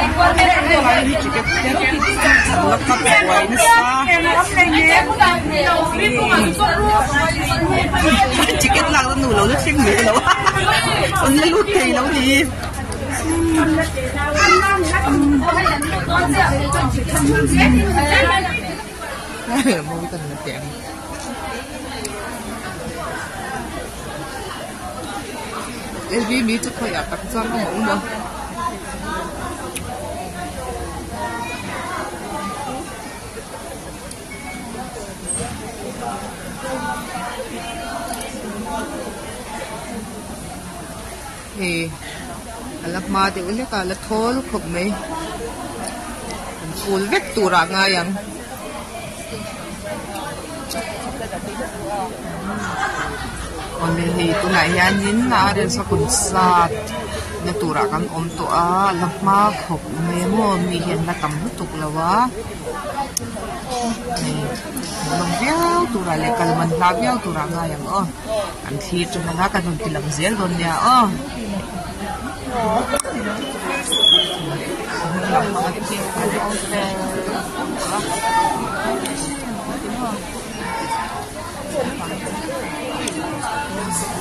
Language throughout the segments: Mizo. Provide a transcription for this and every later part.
Lai hi ticket la khat buai nasa ticket lak na nu lo la thleng leh lo a an la lut thei lo ni. Mawi kan la teh ang. Lv mi chu khawiah tak chuan a awm maw. Hei a la hma deuh hlek a la thawl khawp mai an phul vek turah a ngai ang. Awle hei tunah hianin a rel concert na turah kan awm tawh a la hma khawp mai maw mi hi an la tam lutuk lo a hei hmuhnawm viau turah leh kal man hla viau turah a ngai ang aw kan thlir chu hmang a kan rawn ti lang zel dawn nia aw.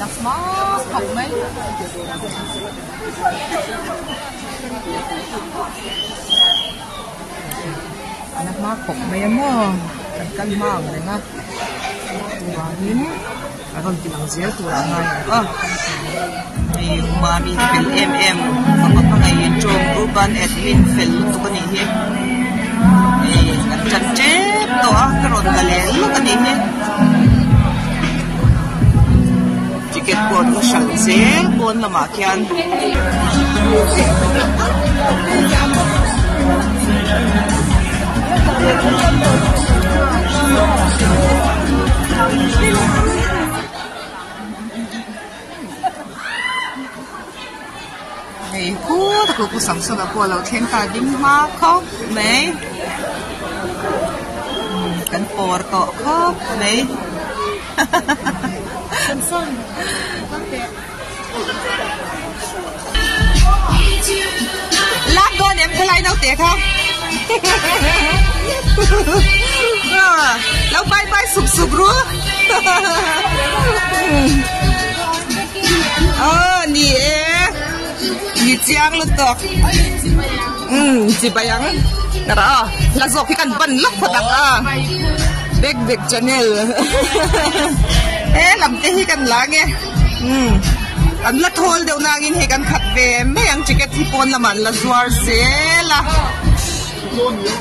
La hma khawp mai. A la hma khawp mai a maw kan kal hma ang reng a chuvangin a rawn ti lang zel tur a ngai ang a hei mami fel em em fapa hmangaihin tawng group an admin fel lutuk a nih hi hei kan chan tep tawh a ka rawn la leh lawk a nih hi ticket pawh an la hralh zel pawn lamah khian. Hei khur a ku Samsona pawh a lo thleng ta ding hma khawp mai kan pawr tawh khawp mai Lak dawn em khawlai naute kha lo bye bye suk suk ru aw ni e ni chiang lutuk umm chibai ang tara aw hla zawk hi kan ban lawk phawt ang a bek bek channel he lam te hi kan la nge umm an la thawl deuh nangin hei kan khat ve mai ang ticket hi pawn lamah an la zuar zel a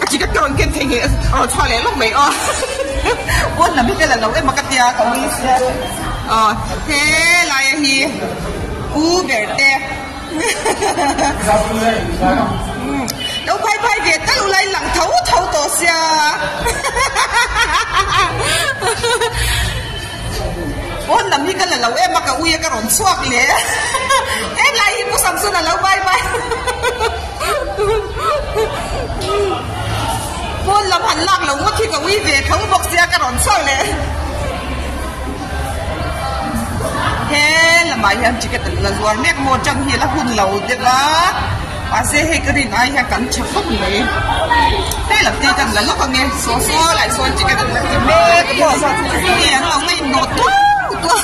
a ticket ka rawn ken thei nge aw chhuah leh lawk mai aw pawn lam hi ka la lo em a ka tia ka ui sia aw helai a hi pu ber te. Lo phai phai ve tal ulai lang tho tho tawh sia. Pawn lam hi ka la lo em a ka ui a ka rawn chhuak leh. Helai hi Pu Samson a lo bye bye. Pawn lam han lak lo ngawt hi ka ui ve tho bawk sia ka rawn chhuak leh. He lamah hian ticket an la zuar mek maw tang hi a la hun lo deuh a mahse hei ka rin ai hian kan tha khawp mai hei lam te hi kan la lawk ang e saw saw lai sawn ticket an la ti mek maw hei an lo ngaihhnawh tuau tuau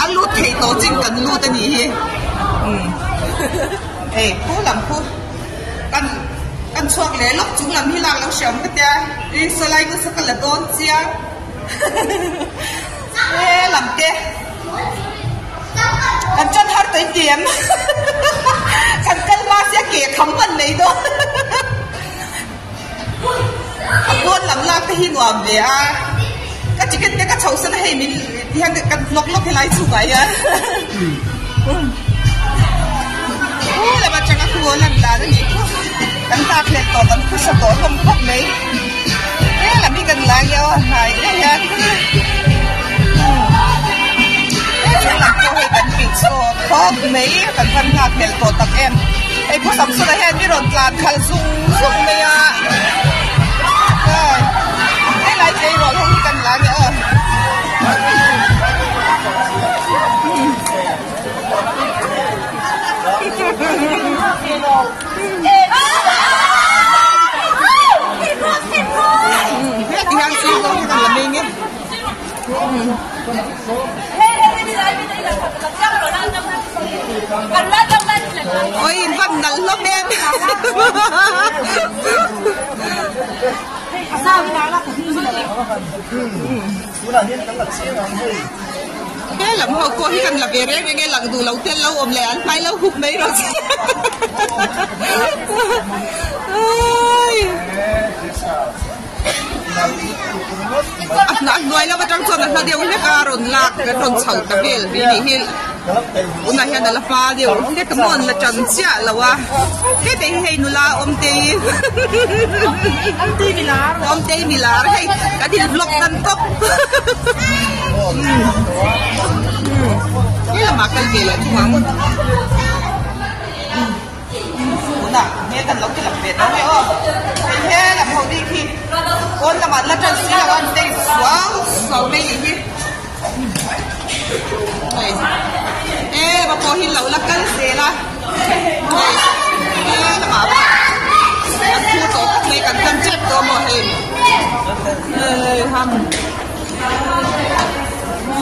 a lut thei tawh chin kan lut a nih hi umm hei khu lam khu kan kan chhuak leh lawk chung lam hi lak lo hriam ka tia ih sawlai nasa ka la dawn chiang. He lam te kan chan har tawh in ti em kan kal hma sia ke kham hman mai dawn a pawn lam lak te hi nuam ve a ka ticket te ka chho san a hei min ti hian kan hnawk lawk helai chhungah hian khu lam atanga khu a lan dan a nih khu kan nghakhlel tawh kan phusa tawh hlawm khawp mai. Helam hi kan la nge aw hnai deuh hian helam pawh hei kan bih chawt khawp mai kan van nghak hmel tawh tak em hei pu Samsona hian mi rawn tlan khalh zung zung mai a helai tleirawl ho hi kan la nge aw. Oi in van nalh hlawm em. He lam ho pawh hi kan la ve reng reng e lang duh lo te an lo awm leh an hmai lo hup mai rawh se. A hna hnuai lam atang chuan a hla deuh hlek a rawn lak kan rawn chho ta vel mai nih hi tunah hian a la hma deuh hlek a maw an la tan chiah lo a hete hi hei nula Awmtei Awmtei milar hei kan in vlog nan tawp he lamah kal ve leh thung ang. Tunah he kan lo ti lang ve tawh mai aw. Hei he lam ho bik hi pawn lamah la tan si lo a an tei suau suau mai nih hi. Hei e va pawh hi lo la kal zel a. Hei he lamah pawh an thu tawh khawp mai kan tan tep tawh maw hei. Hei ham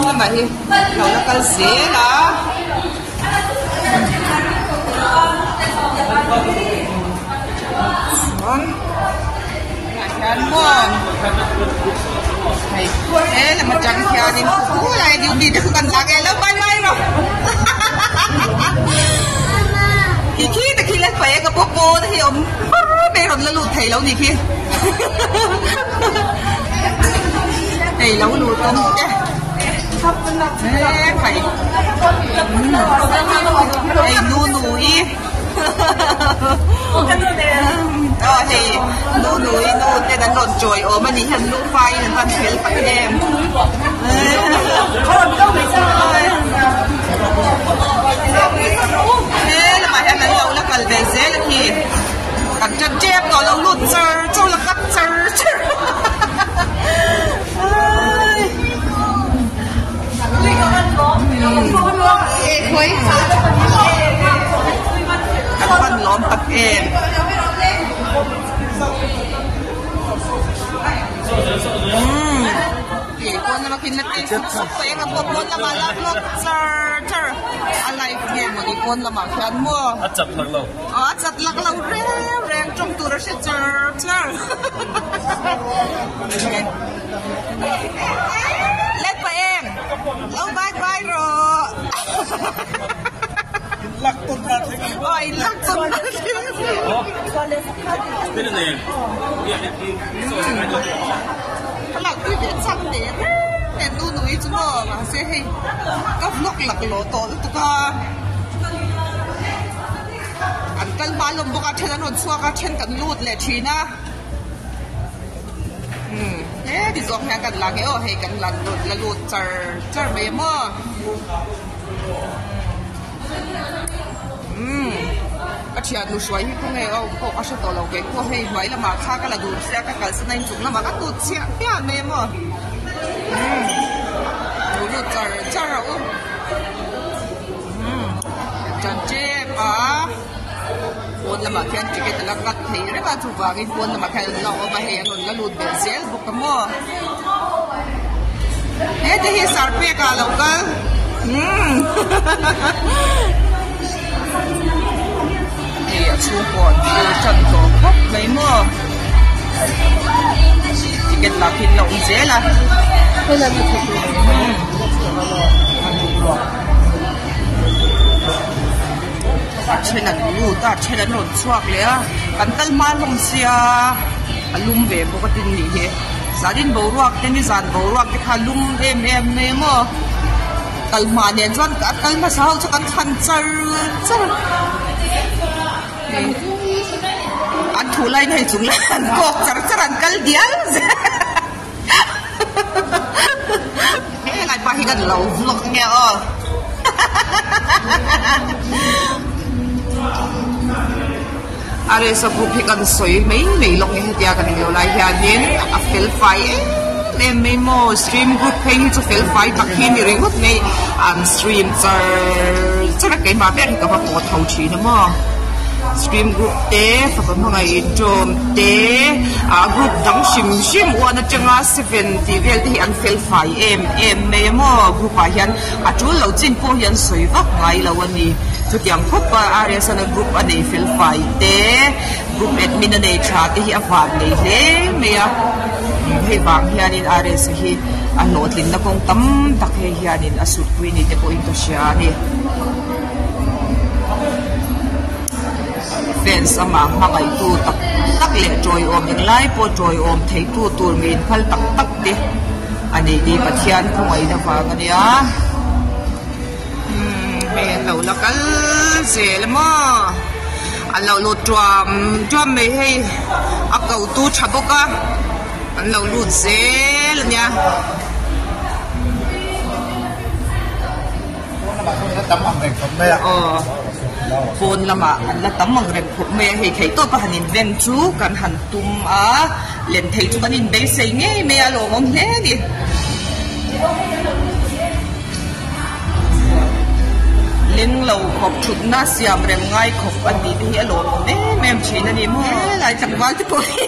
lamah hi lo la kal zel a. Chuan tunah hian maw hei he lam atang hianin khulai duty te khu kan lak e lo bai bai rawh ti khi te khi le fai ka pawh pawn hi awm mai rawn la lut thei lo ni khi hei lo lut awm te. Hei nu nu i aw hei nu nu i nu ten an rawn chawi awm a nih hian nu faiin an rawn fel tak em he lamah hian an lo la kal ve zel a khi kan ṭan ṭep tawh lo lut char char la cut char char. Kan van lawm tak em. Pawn lama khin la tih sup sup tawh eng a pawh pawn lamah la vlog char char a live nge mawni pawn lamah khian maw. A chat lak lo. A chat lak lo reng reng tawng tur a hre char char. Let pa em lo bye bye rawh. Lak tawn dan thleng. Oi lak tawn dan thleng. Lak tui ve chak teh reng nen nu nui chu maw mahse hei ka vlog laklawh tawh lutuk a. An kal hma lawm bawk a then an rawn chhuak a then kan lut leh thin a umm heti zawng hian kan la nge aw hei kan la lut la lut char char mai a maw umm ka thiannu hruai hi khawnge aw pawh ka hre tawh lo kei pawh hei hnuai lamah kha ka la duh sia ka kalsan a inchung lamah ka tut chhiah hmiah mai a maw umm lo lut char char a u. Tan tep a pawn lamah khian ticket a la cut thei reng a chuvangin pawn lamah khian an la awm a hei an rawn la lut ve zel bawk a maw hete hi sarpek ah a lo kal umm hei a chhungkaw an thil tan tawh khawp mai maw ticket lah khi an la awm zel a. A then an lut a a then an rawn chhuak leh a kan kal hma hlawm sia a lum ve bawk a tin nih hi zanin boruak te nizan boruak te kha a lum em em mai a maw kal hma nen chuan a kal hmasa ho chu kan thlan char char an thu laiin hei chung lai an kawk char char an kal dial zel. Helai pah hi kan lo vlog nge aw. A resa group hi kan sawi mai mai lawk nge hetia kan englo lai hianin a fel fai em em mai maw stream group phei hi chu fel fai tak hi a ni ringawt mai an stream char char a keimah ber hi ka va pawt ho thin a maw. Stream group te fapa hmangaih intawm te ah group dang hrim hrim uan atanga seven tih vel te hi an fel fai em em mai a maw group ah hian a tul lo chin pawh hi an sawi vak ngai lo a ni. Chutiang khawp a RSN a group a nei fel fai te, group admin a nei tha te hi a van nei hle mai a. Hei vang hianin RS hi a hlawhtlinna kawng tam tak hei hianin a sutpui ni te pawhin ka hria a ni. Fans amah hmangaihtu tak tak leh tawiawm englai pawh tawiawm theitu tur mi inphal tak tak te a nih hi Pathian khawngaihna vang a nia. Umm hei an lo la kal zel a maw an lo lut tuam tuam mai hei a ko tu tha bawk a an lo lut zel a nia. Aw pawn lamah an la tam ang reng khawp mai a hei theih tawp a han in veng chu kan han tum a len theih chu kan in beisei ngei mai a lawmawm hle a ni. Leng lo khawp thutna siam rem ngai khawp a tih te hi a lawmawm em em thin a ni maw? Helai tlangval te pawh hi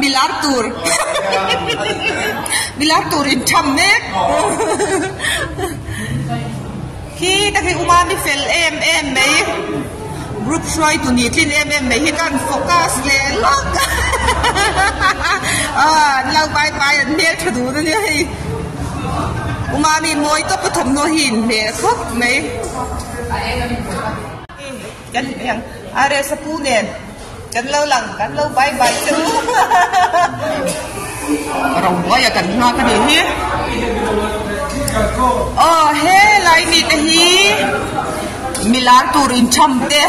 milar tur milar tur in tham mek khi ka hi umami fel em em mai group hruaitu ni tlin em em mai hi kan focus leh lawk an lo pai pai an hmel tha dun a nia hei. Umami mawi tawp a thawmhnaw hi inhmeh khawp mai. Kan hmeh ang RS a pu nen kan lo lang kan lo bye bye che u. Robuaia kan nghak a nih hi. Aw helai mi te hi milar tur intham te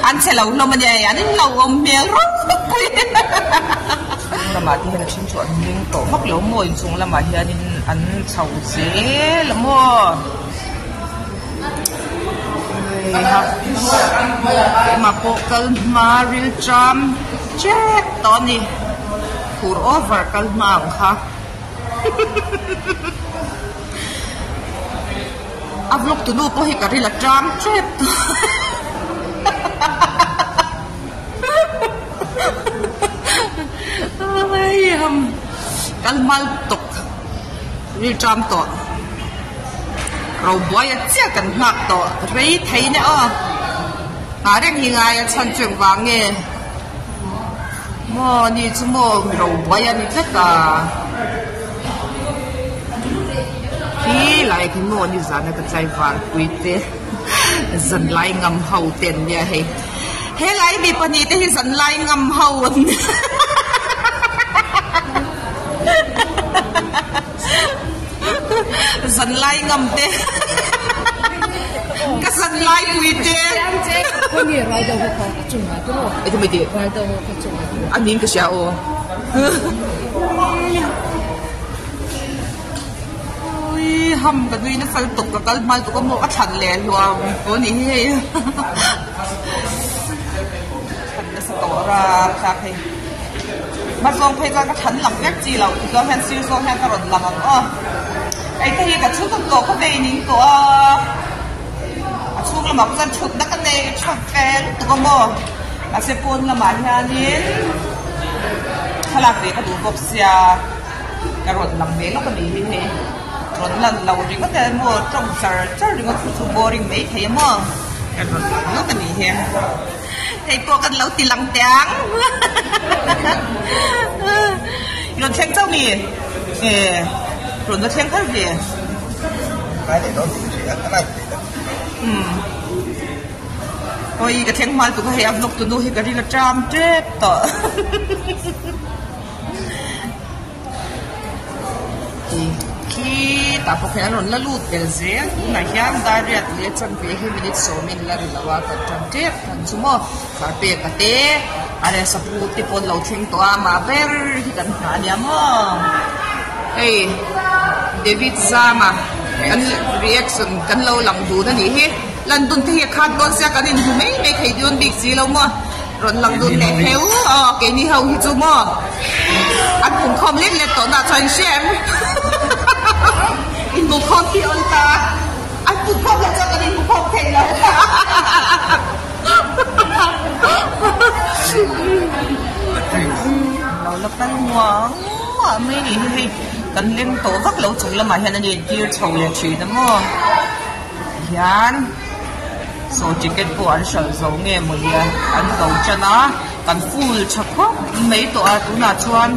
an che lo hlawm a nia an inlo awm hmel ropui. Chung lamah te hian a then chu an meng tawh vak lo maw inchung lamah hianin an chho zel a maw heiha keimah pawh kal hma ril tram tep tawh a ni phur over kal hma ang kha a vlog tunu pawh hi ka ril a tram tep tawh. Kal mal tawk ril ṭam tawh robuai a chiah kan nghak tawh rei thei nia aw nghah reng hi ngai a chhan chu engvang nge maw ni chu maw mi robuai a ni tlat a khi lai khi maw ni zana ka chai varpui te zanlai ngam ho te an nia hei. Helai mi pahnih te hi zan lai ngam ho an ni. Zan lai ngam te. Ka zan lai pui te. A ning ka hria aw. Ui ham ka nui nasa lutuk ka kal hma lutuk a maw ka thlan leh hluam tawh a nih hi hei thlan nasa tawh ram thlak hei hma zawng phei chuan ka thlan lang vek chi loh tichuan hian sir zawng hian ka rawn lang ang aw hei te hi ka chhut ang tawh ka vei ning tawh a a chhung lamah chuan thutna ka nei tha ve lutuk a maw mahse pawn lamah hianin thlalak ve ka duh bawk sia. Ka rawn lang ve lawk a nih hi hei. Rawn lan lo ringawt e maw tawng char char ringawt chu chu boring mai thei a maw. Ka rawn lang lawk a nih hi. Hei pawh kan lo ti lang teh ang. I rawn thleng chauh mi? E rawn va thleng har ve. Umm. Awi ka thleng hmal tuk a hei a vlog tunu hi ka ril a tram tep tawh. Khi tah pawh khian an rawn la lut tel zel tunah hian dar riat leh chanve hi minute sawmin la ri lo a kan tan tep han chu maw carpet a te a leh sapu te pawh an lo thleng tawh a mah ber hi kan nghah a nia maw hei David Zama kan reaction kan lo lang dun a nih hi lan dun te hi a khat dawn sia kan inhmu mai mai thei dawn bik si lo maw. Rawn lang dun leh heu aw keini ho hi chu maw an pumkhawm let let tawh nah chuan hria em inhmukhawm hi awn ta an pumkhawm loh chuan kan inhmukhawm thei lo lo la kal muang muang mai ni hi hei kan leng tawh vak lo chung lamah hian a ni tir chho leh thin a maw. hian saw ticket pawh an hralh zo nge mawni a an ko tan a kan full tha khawp mai tawh a tunah chuan.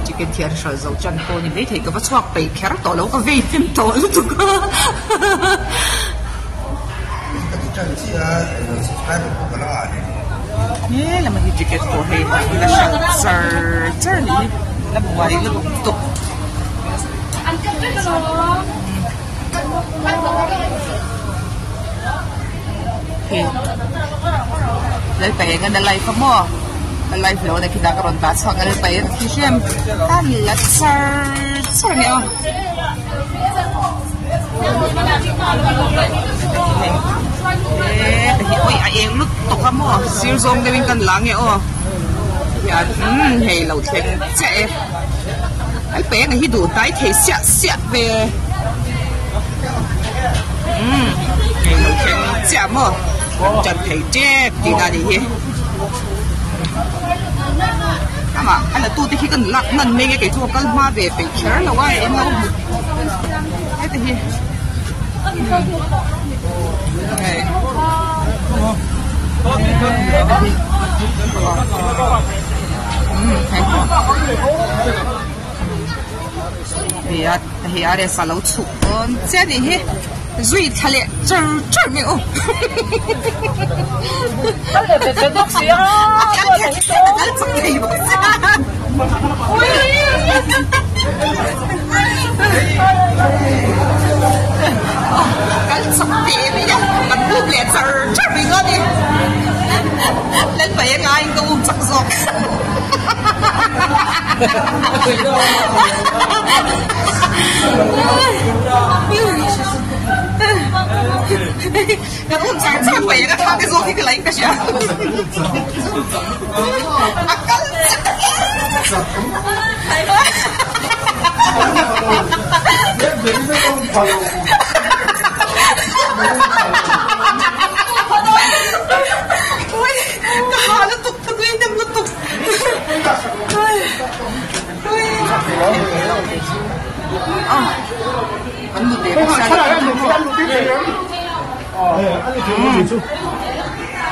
Ticket hi an hralh zo chan pawh a ni maithei ka va chhuak peih kher tawh lo ka vei hnem tawh lutuk a. He lama hi ticket pawh hei la hralh char char a nih hi la buai lutuk. Hei Lalpaenga na live a maw ka live lo a ni khitah ka rawn dah chhuak a Lalpaenga khi hrem a la char char a ni aw hei awi a eng lutuk a maw sir zawng deuhin kan la nge aw hian umm hei lo thleng chiah e. Lalpaenga hi duh hnai thei siah siah ve umm hei lo thleng chiah maw kan tan thei tep tihna a nih hi amah a la tute khi kan lak hman mai nge kei chu ka kal hma ve peih kher lo a eng lo hmu heti hi hei hei a hei a resa lo chhuk dawn chiah a nih hi zui thla leh char char mai aw a kal chak thei bawk sia kal chak teh mai a kan um leh char char mai dawn a ni. Lalpai a ngaiin ka um chak zawk. Kan um char char pai anga thla te zawk hi ka la in ka hria. A kal chak Ui, ka ha lutuk, ka nui hnem lutuk. An mut ve bawk sia.